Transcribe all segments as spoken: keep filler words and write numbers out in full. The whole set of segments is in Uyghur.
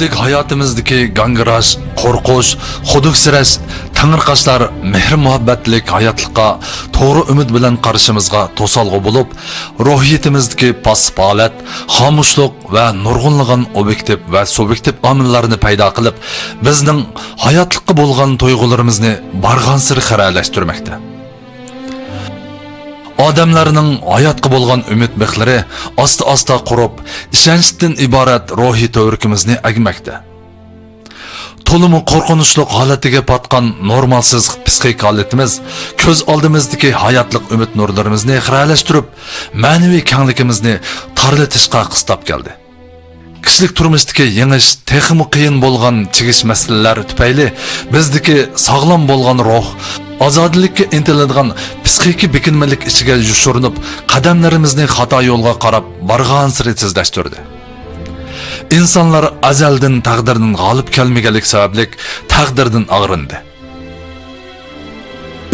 ھاياتىمىزدىكى گاڭگىراش، قورقۇش، خۇدۈكسىرەش، تېڭىرقاشلار مېھىر-مۇھەببەتلىك ھاياتلىققا توغرا ئۈمىد بىلەن قارىشىمىزغا توسالغۇ بولۇپ، روھىيىتىمىزدىكى پاسسىپ ھالەت، خامۇشلۇق ۋە نۇرغۇنلىغان ئوبيېكتىپ ۋە سۇبيېكتىپ ئامىللارنى پەيدا قىلىپ، بىزنىڭ ھاياتلىققا بولغان تۇيغۇلىرىمىزنى بارغانسېرى خىرەلەشتۈرمەكتە. ئادەملەرنىڭ ھاياتقا بولغان ئۈمىد مىخلىرى ئاستا-ئاستا قۇرۇپ، ئىشەنچتىن ئىبارەت روھىي تۈۋرۈكىمىزنى ئەگمەكتە. تولىمۇ قورقۇنچلۇق ھالەتتىكى پاتقان نورمالسىز پىسخىك ھالىتىمىز كۆز ئالدىمىزدىكى ھاياتلىق ئۈمىد نۇرلىرىمىزنى خىرەلەشتۈرۈپ، مەنىۋى كەڭلىكىمىزنى تارلىتىشقا قىستاپ كەلدى. كىشىلىك تۇرمۇشتىكى يېڭىش تېخىمۇ قىيىن بولغان چىگىش مەسىلىلەر تۈپەيلى بىزدىكى ساغلام بولغان روھ، ئازادىلىككە ئىنتىلىدىغان پىسخىكىي بېكىنمىلىك ئىچىگە يوشۇرۇنۇپ، قەدەملىرىمىزنى خاتا يولغا قاراپ بارغانسېرى تېزلەشتۈردى. ئىنسانلار ئەزەلدىن تەقدىردىن غالىب كەلمىگەنلىك سەۋەبلىك تەقدىردىن ئاغرىندى.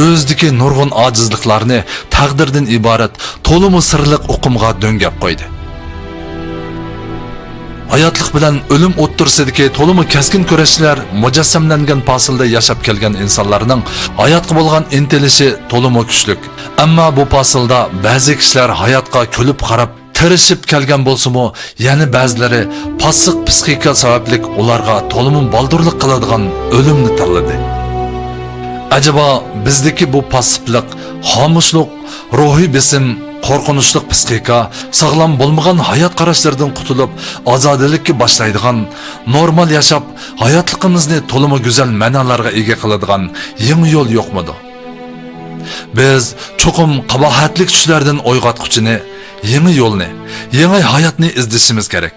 ئۆزىدىكى نۇرغۇن ئاجىزلىقلارنى تەقدىردىن ئىبارەت تولىمۇ سىرلىق ئۇقۇمغا دۆڭگەپ قويدى. ھاياتلىق بىلەن ئۆلۈم ئوتتۇرىسىدىكى تولىمۇ كەسكىن كۈرەشلەر مۇجەسسەملەنگەن پاسىلدا ياشاپ كەلگەن ئىنسانلارنىڭ ھاياتقا بولغان ئىنتىلىشى تولىمۇ كۈچلۈك. ئەمما بۇ پاسىلدا بەزى كىشىلەر ھاياتقا كۈلۈپ قاراپ، تىرىشىپ كەلگەن بولسىمۇ، يەنە بەزىلىرى پاسسىق پىسخىكا سەۋەبلىك ئۇلارغا تولىمۇ بالدۇرلۇق قىلىدىغان ئۆلۈمنى تاللىدى. ئەجەبا، بىزدىكى بۇ پاسسىپلىق، خامۇشلۇق، روھىي بېسىم، قورقۇنچلۇق پىسخىكا، ساغلام بولمىغان ھايات قاراشلىرىدىن قۇتۇلۇپ، ئازادىلىككە باشلايدىغان، نورمال ياشاپ، ھاياتلىقىمىزنى تولىمۇ گۈزەل مەنالارغا ئىگە قىلىدىغان يېڭى يول يوقمىدۇ؟ بىز چوقۇم قاباھەتلىك چۈشلەردىن ئويغاتقۇچىنى، يېڭى يولنى، يېڭى ھاياتنى ئىزدىشىمىز كېرەك.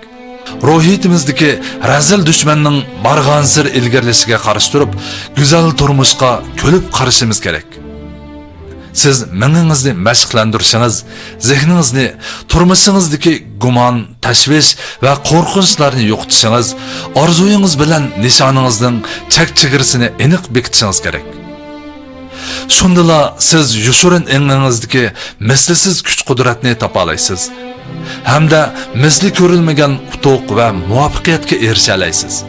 روھىيىتىمىزدىكى رەزىل دۈشمەننىڭ بارغانسېرى ئىلگىرىلىشىگە قارشى تۇرۇپ، گۈزەل تۇرمۇشقا كۈلۈپ قارىشىمىز كېرەك. سىز مېڭىڭىزنى مەشىقلەندۈرۈشىڭىز، زېھنىڭىزنى تۇرمۇشىڭىزدىكى گۇمان، تەشۋىش ۋە قورقۇنچلارنى يوقىتىشىڭىز، ئارزۇيىڭىز بىلەن نىشانىڭىزنىڭ چەك-چېگرىسىنى ئېنىق بېكىتىشىڭىز كېرەك. شۇندىلا سىز يوشۇرۇن ئېڭىڭىزدىكى مىسلىسىز كۈچ-قۇدرەتنى تاپالايسىز ھەمدە مىسلى كۆرۈلمىگەن ئۇتۇق ۋە مۇۋەپپەقىيەتكە ئېرىشەلەيسىز.